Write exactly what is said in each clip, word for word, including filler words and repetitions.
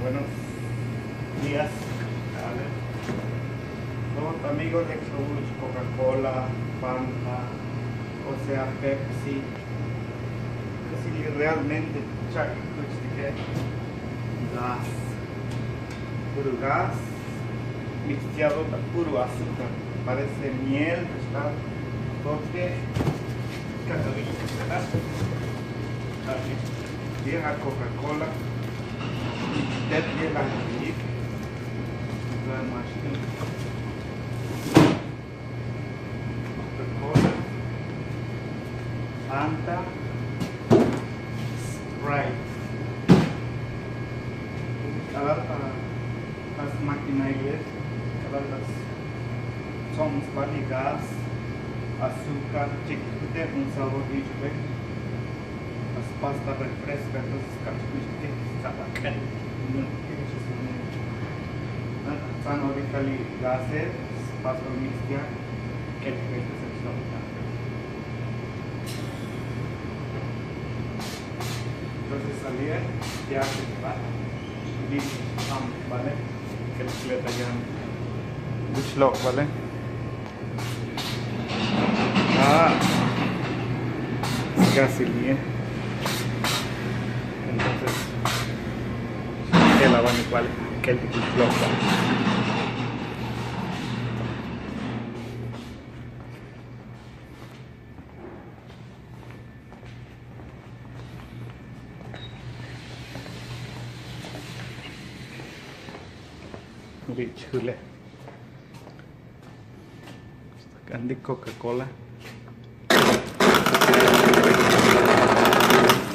Buenos días. Todo amigo de Coca-Cola, Fanta, o sea, Pepsi. Kasi realmente chak kuchtike. Gas. Puro gas. Mixteado ta puro azúcar. Parece miel, está. Porque, cacahuitos, ¿verdad? Así. Vieja Coca-Cola. Usted vieja. Coca-Cola, Fanta, Sprite. K'alal ta, ta smakinailes, k'alal ta stso'm sba li gas, azúcar, chikikute jun sabor ich'be. Spas ta refresco, entonces k'ax kuxtike, ts'aba k'el. Tzan orita li gases, spas ta mixtia, k'el k'el. Entonces, alie, ya se va. Li, vale. K'el k'el ta yan. Li xlo', vale. Ah, casi bien. Entonces, que la van igual que el flor. Ri chule. Xtak'antik Coca-Cola.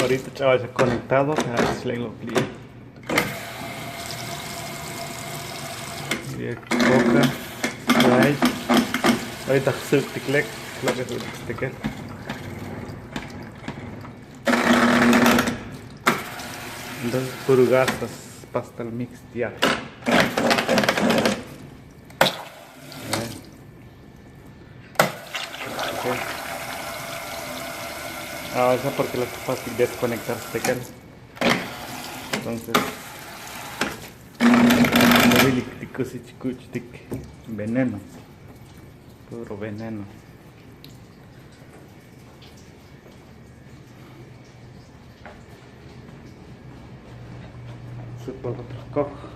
Orita ch'abal xa conectado, xa xlek' lo' pli'. Coca, Sprite. Orita jsubtik lek, lo' que jsubtik stikel. Entonces puro gas, pastal mixtear. Ah, esa porque la capaz de desconectar este cal. Entonces, movilictico si chicuchtic veneno. Puro veneno. Super otro cojo.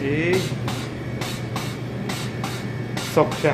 Y sok xa.